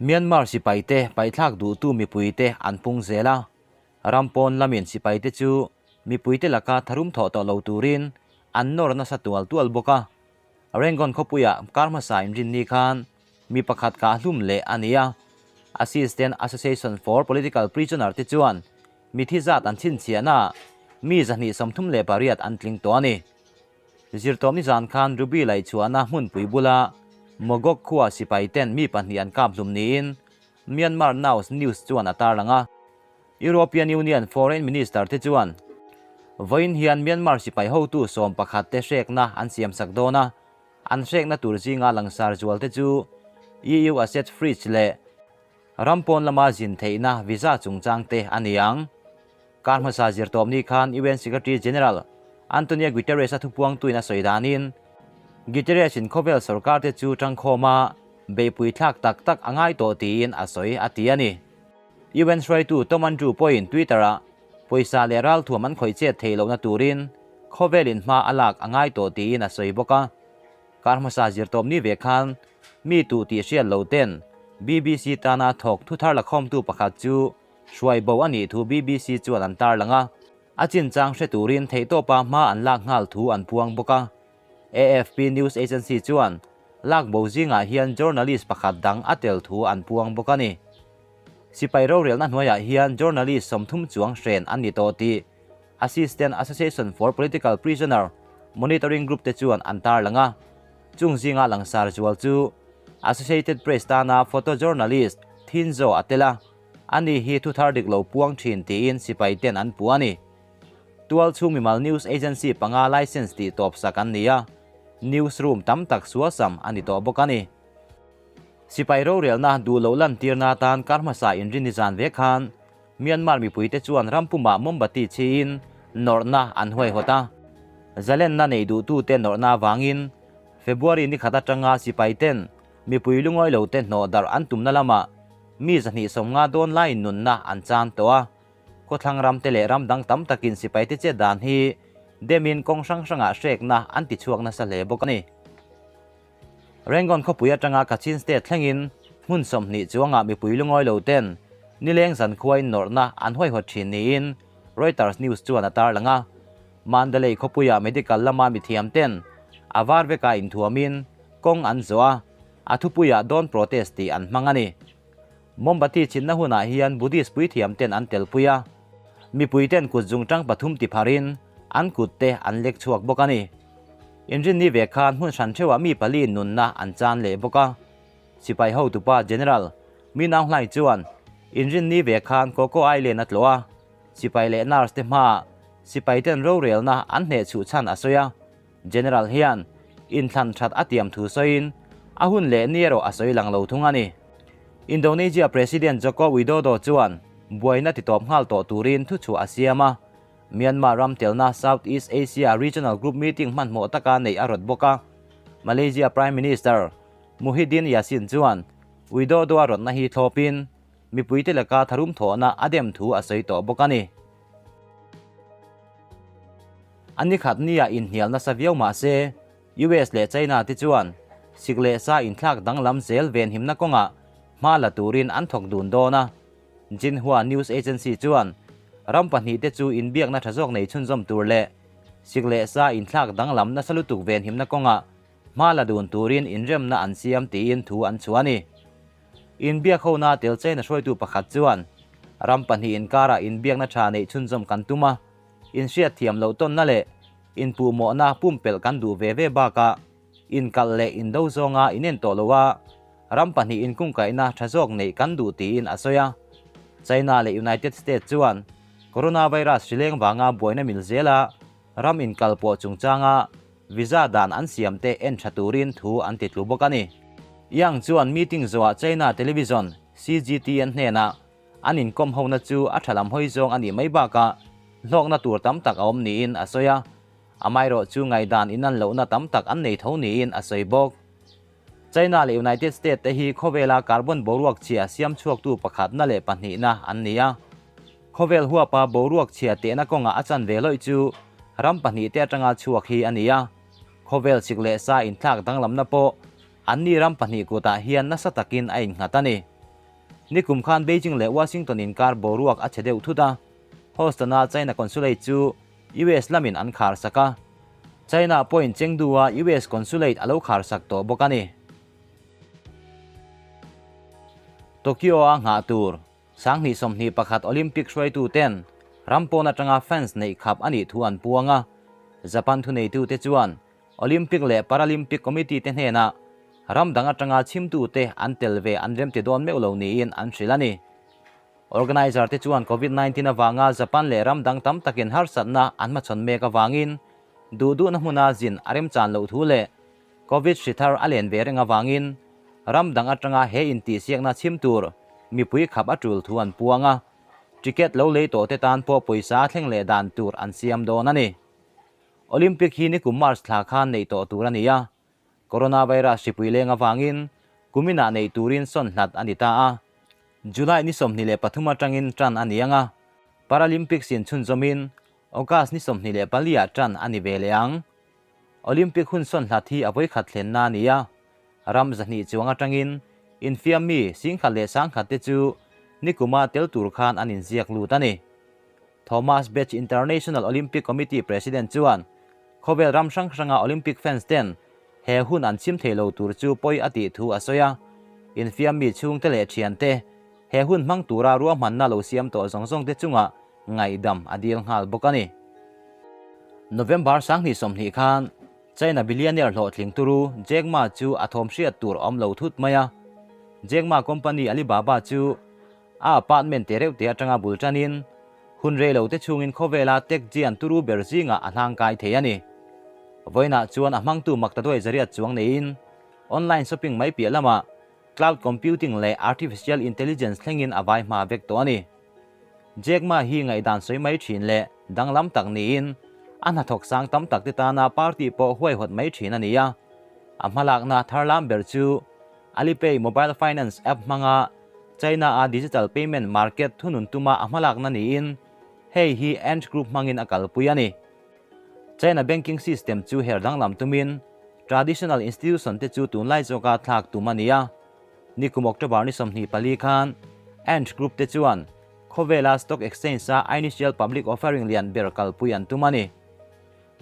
Myanmar sipaite paihthlak duhtu mipuite an pung zel a, ram pawn lamin sipaite chu mipuite laka tharum thawh tawh lo turin an nawr nasa tual tual bawk a. Rangoon khawpuia kar hmasa inrinni khan mi pakhat kah hlum leh a ni a, Assistant Association for Political Prisoner te chuan mithi zat an chhinchhiahnaah mi 238 an tling tawh a ni. Zirtawp nizan khan Ruby laihchhuahna hmunpui bula Mogok khua sipai ten mi pahnih an kap hlum niin Myanmar Now News chuan a tarlang a. European Union Foreign Minister te chuan vawiin hian Myanmar sipai hotu 11 te hrekna an siamsak dawn a, an hrekna tur zinga langsar zual te chu EU Asset Freeze leh ram pawn lama zin theihna visa chungchang te a ni ang. Kar hmasa zirtawpni khan UN Secretary General Antonio Guterres-a thupuangtuin a sawi danin, Guterres-in khawvel sorkar te chu tangkhawma beihpui thlak tak tak a ngai tawh tiin a sawi a ti a ni. UN hruaitu Tom Andrew pawhin Twitter-ah pawisa leh ralthuam an khawih chet theih lohna turin khawvelin hma a lak a ngai tawh tiin a sawi bawk a. Kar hmasa zirtawpni ve khan mi tuh tih hriat lo ten BBC tana thawk thuthar lakhawmtu pakhat chu hruai bo a nih thu BBC chuan an tarlang a, a chinchang hre turin theihtawpa hma an lak nghal thu an puang bawk a. AFP News Agency chuan lak bo zingah hian journalist pakhat dang a tel thu an puang bawk a ni. Sipai rorelna hnuaiah hian journalist 30 chuang hren an ni tawh tih Assistant Association for Political Prisoner Monitoring Group te chuan an tarlang a. Chung zinga langsar zual chu Associated Press tana photojournalist Thin Zaw a tel a, ani hi thuthar dik lo puang thin tiin sipai ten an puh a ni. Tual chhung mimal news agency panga license tih tawp sak an ni a, newsroom tam tak suasam a ni tawh bawk a ni. Sipai rorelna duh loh lantirna atan kar hmasa inrinni zan ve khan Myanmar mipuite chuan ram pumah mombati chhiin nawrhna an huaihawt a. Zalenna nei duhtute nawrhna avangin February ni khat atanga sipai ten mipui lungawi lote hnawh darh an tumna lamah mi 250 dawn laiin nunna an chan tawh a. Khawthlang ramte leh ram dang tam takin sipaite chet dan hi demin kawng hrang hrangah hrekna an tichhuak nasa hle bawk a ni. Rangoon khawpui atanga Kachin State thlengin hmun 20 chuangah mipui lungawi lo ten nileng zan khuain nawrhna an huaihawt thin niin Reuters News chuan a tarlang a. Mandalay khawpuia medical lama mithiam ten a var veka inthuamin kawng an zawh a, a thupuiah Don't Protest tih an hmang a ni. Mombati chinna hunah hian Buddhist puithiam ten an telpui a, mipui ten kut zungtang pathum ti pharin an kut te an lek chhuak bawk a ni. Inrinni ve khan hmun hran theuhah mi pali nunna an chan leh bawk a. Sipai hotupa General Min Aung Hlaing chuan inrinni ve khan Koko Island a tlawh a, sipai leh nurse te hmaah sipai ten rorelna an hneh chhuh chhan a sawi a. General hian inthlan that a tiam thu sawiin a hun leh ni erawh a sawi lang lo thung a ni. Indonesia President Joko Widodo chuan buaina titawp nghal tawh turin thuchhuah a siam a, Myanmar ram telna Southeast Asia Regional Group meeting hmanhmawh taka neih a rawt bawk a. Malaysia Prime Minister Muhyiddin Yassin chuan Widodo a rawtna hi thlawpin mipuite laka tharum thawhna a dem thu a sawi tawh bawk a ni. A ni khat nia inhnial nasa viau mah se, US leh China te chuan sik leh sa inthlak danglam zel venhimna kawngah hma la turin an thawk dun dawn a. Xinhua News Agency chuan ram pahnih te chu inbiakna tha zawk nei chhunzawm tur leh sik leh sa inthlak danglam nasa lutuk venhimna kawngah hma la dun turin inremna an siam tiin thu an chhuah a ni. Inbiak hona tel China hruaitu pakhat chuan ram pahnih inkarah inbiakna tha neih chhunzawm kan tum a, inhriat thiam loh tawnna leh inpuhmawhna pumpelh kan duh ve ve bakah inkalh leh indo zawnga inen tawh lo a, ram pahnih inkungkaihna tha zawk neih kan duh tiin a sawi a. China leh United States chuan coronavirus hrileng vanga buaina mil zela ram inkal pawh chungchanga visa dan an siam te en tha turin thu an ti tlu bawk a ni. Yang chuan meeting zawhah China television CGTN hnenah an inkawm hona chu a tha lam hawi zawng a nih mai bakah hlawkna tur tam tak a awm niin a sawi a, amaherawh chu ngaihdan inan lohna tam tak an nei tho niin a sawi bawk. China leh United States te hi khawvela carbon boruak chhia siam chhuaktu pakhatna leh pahnihna an ni a. Khawvel huapa boruak chhia tehna kawngah a chan ve lawih chu ram pahnih te atanga chhuak hi a ni a. Khawvel chik leh sa inthlak danglamna pawh anni ram pahnih kutah hian nasa takin a innghat a ni. Nikum khan Beijing leh Washington inkar boruak a chhe deuh thut a, Houston-a China consulate chu US lamin an khar sak a, China pawhin Chengdu-a US consulate a lo khar sak tawh bawk a ni. Tokyo-a nghah tur Sanghnih 21 Olympic hruaituten ram pawn atanga fans neih khap a nih thu an puang a, Japan thuneitute chuan Olympic leh Paralympic Committee te hnenah ram dang atanga chhimtute an tel ve an remti dawn meuh lo niin an hrilh a ni. Organizer te chuan Covid 19 avanga Japan leh ram dang tam takin harsatna an hmachhawn mek avangin duh duhna hmuna zin a remchan loh thu leh Covid hri thar a len ve reng avangin ram dang atanga he intihsiakna chhim tur mipui khap a tul thu an puang a, ticket lo lei tawh te tan pawh pawisa a thleng leh dan tur an siam dawn a ni. Olympic hi nikum March thla khan neih tawh tur a ni a, coronavirus hripui leng avangin kuminah neih turin sawn hlat a ni ta a. July ni 23 atangin tan a ni ang a, Paralympics in chhunzawmin August ni 24 ah tan a ni ve leh ang. Olympic hun sawn hlat hi a vawikhat thlenna a ni a, ram 200 chuang atangin infiam mi 10,100 te chu nikuma tel tur khan an inziak lut a ni. Thomas Bach International Olympic Committee President chuan khawvel ram hrang hranga Olympic fans ten he hun an chhim thei lo tur chu pawi a tih thu a sawi a, infiam mi chhungte leh thiante he hun hmang tura ruahmanna lo siam tawh zawng zawng te chungah ngaihdam a dil nghal bawk a ni. November 2020 khan China billionaire hlawhtling turu Jack Ma chu a thawm hriat tur awm lo thut mai a. Jack Ma company Alibaba chu a apartment te reuh te atanga bul tanin hun rei lo te chhungin khawvela tech giant turu ber zingah a hlangkai thei a ni. Vawiinah chuan a hmangtu maktaduai zariat chuang neiin online shopping mai piah lamah cloud computing leh artificial intelligence thlengin a vai hma vek tawh a ni. Jack Ma hi ngaihdan sawi mai thin leh danglam tak niin a hnathawk sang tam tak te tana party pawh huaihawt mai thin a ni a. A hmalakna thar lam ber chu Alipay mobile finance app hmanga China-a digital payment market thunun tuma a hmalakna niin hei hi Ant Group hmangin a kalpui a ni. China banking system chu her danglam tumin traditional institution te chu tunlai zawka thlak tum a ni a. Nikum October ni 24 khan Ant Group te chuan khawvela stock exchange-a initial public offering lian ber kalpui an tum a ni.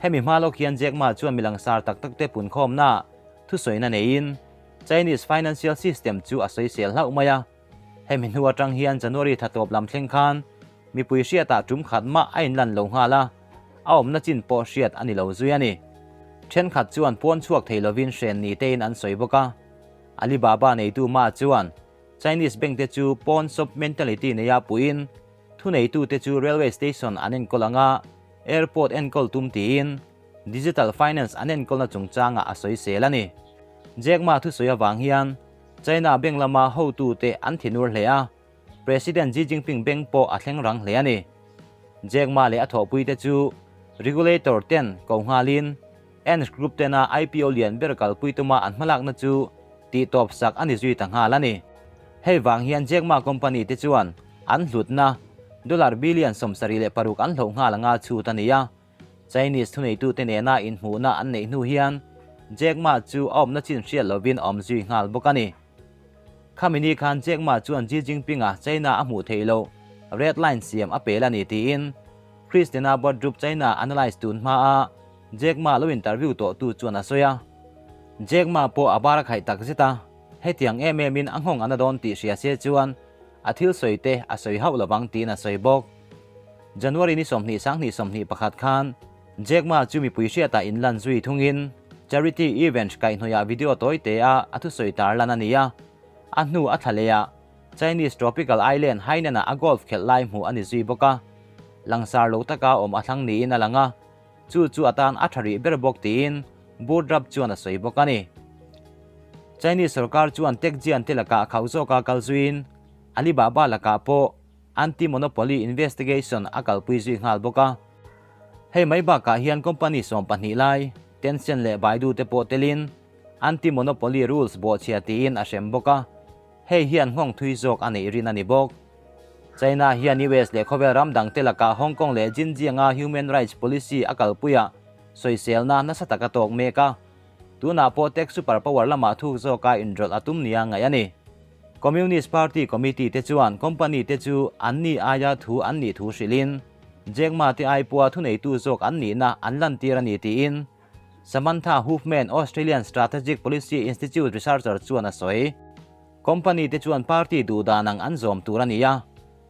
Hemi hma lawk hian Jack Ma chuan milang sar tak tak te pun khawmna thusawiina neiin Chinese financial system chu a sawisel hlauh mai a. Hemi hnu atang hian January thatawp lam thleng khan mipui hriatah tum khat mah a inlan lo nghal a, a awmna chin pawh hriat a ni lo zui a ni. Thenkhat chuan pawn chhuak thei lovin hren ni tein an sawi bawk a. Alibaba neitu Ma chuan Chinese bank te chu pawn shop mentality neia puiin thuneitu te chu railway station an enkawl anga airport enkawl tum tiin digital finance an enkawlna chungchanga a sawisel a ni. Jack Ma thusawi awang hian China bank lama hotu te an thinur hle a, President Xi Jinping bank pawh a thleng rang hle a ni. Jack Ma leh a thawhpui te chu regulator ten ko nghalin Ant Group tena IPO lian ber kalpui tuma an hmalakna chu tih tawp sak a ni zui ta nghal a ni. Hei wang hian Jack Ma company te chuan an hlutna dollar billion 76 an hloh nghal anga chhut a ni a. Chinese thuneitu te nena inhmuhna an neih hnu hian Jack Ma chu a awmna chin hriat lovin a awm zui nghal bawk a ni. Khamini khan Jack Ma chuan Xi Jinping-a China a hmuh theih loh red line siam a pel a ni tiin Christina Bodrup China analyse tun hma a Jack Ma lo interview tawh tu chuan a sawi a. Jack Ma pawh a bar a khaih tak zet a, hetiang em emin a nghawng ana dawn tih hria se chuan a thil sawi te a sawi hauh lovang tiin a sawi bawk. January ni 20 2021 khan Jack Ma chu mipui hriatah inlan zui thungin charity event kaihhnawih video tawi te a a thusawi tar lan a ni a. A hnu a thla leh a Chinese tropical island Hainan-a a golf khelh lai hmuh a ni zui bawk a. Langsar lo taka awm a thlang niin a lang a, chu chu atan a tha rih ber bawk tiin Burdrap chuan a sawi bawk a ni. Chinese sarkar chuan tech giant te lakah khauh zawka kal zuiin Alibaba lakah pawh anti-monopoly investigation a kalpui zui nghal bawk a. Hei mai bakah hian company 12 lai Tencent leh Baidu te pawh telin anti-monopoly rules bawhchhia tiin a hrem bawk a. Hei hian nghawng thui zawk a neih rin a ni bawk. China hian US leh khawvel ram dang te lakah Hong Kong leh Xinjiang-a human rights policy a kalpuia sawiselna nasa taka tawk mek a. Tunah pawh tech superpower lamah thuk zawka inrawlh a tum nia ngaih a ni. Communist Party Committee te chuan company te chu anni aia thu an nih thu hrilhin Jack Ma te ai pawha thuneitu zawk an nihna an lantir a ni tiin Samantha Huffman, Australian Strategic Policy Institute researcher chuan a sawi. Company te chuan party duh dan ang an zawm tur a ni a,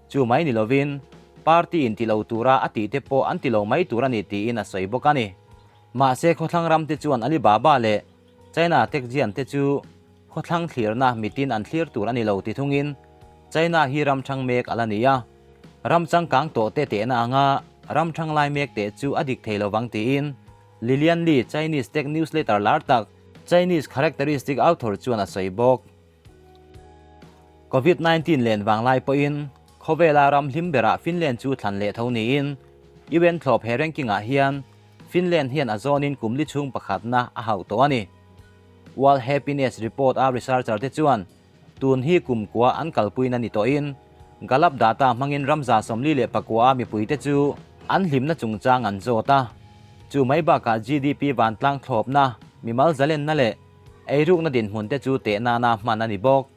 chu mai ni lovin party in ti lo tura a tih te pawh an ti lo mai tur a ni tiin a sawi bawk a ni. Mahse khawthlang ram te chuan Alibaba leh China tech giant te chu khawthlang thlirna mitin an thlir tur a ni lo ti thungin China hi ram thang mek a la ni a, ram changkang tawh te tehna anga ram thang lai mek teh chu a dik thei lovang tiin Lilian Li, Chinese tech newsletter lar tak Chinese Characteristic author chuan a sawi bawk. Covid 19 len vanglai pawhin khawvela ram hlim berah Finland chu thlan leh tho niin UN thlawp he ranking ah hian Finland hian a zawnin kum li chhung pakhatna a hauh tawh a ni. World Happiness Report a researcher te chuan tun hi kum kua an kalpuina ni tawhin Gallup data hmangin ramza 44 a mipuite chu an hlimna chungchang an zawt a. Chu mai bakah GDP vantlang thlawpna, mimal zalenna leh eirukna dinhmun te chu teh nana hman a ni bawk.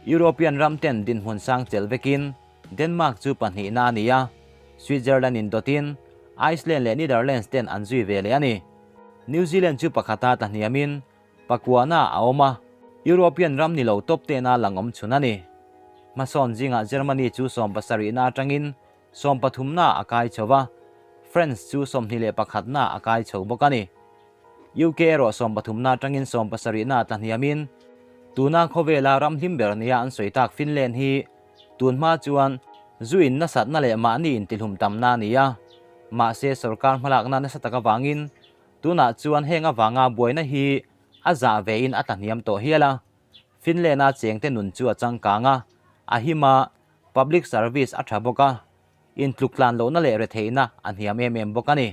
European ram ten dinhmun sang chelh vekin Denmark chu pahnihna a ni a, Switzerland in dawtin Iceland leh Netherlands ten an zui ve leh a ni. New Zealand chu pakhata tlahniamin pakuana a awm a, European ram ni lo top tena lang awm chhun a ni. Hmasawn zingah Germany chu 70na atangin 13na a kai chho a, France chu 21na a kai chho bawk a ni. UK erawh 13na atangin 17na tlahniamin tuna khawvela ram hlim ber nia an sawi tak Finland hi tun hma chuan zuin nasatna leh mahni intihlum tamna a ni a, mahse sorkar hmalakna nasa tak avangin tunah chuan heng avanga buaina hi a zah vein a tlahniam tawh hial a. Finland a chengte nun chu a changkang a, a him a, public service a tha bawk a, intluk tlan lohna leh retheihna a hniam em em bawk a ni.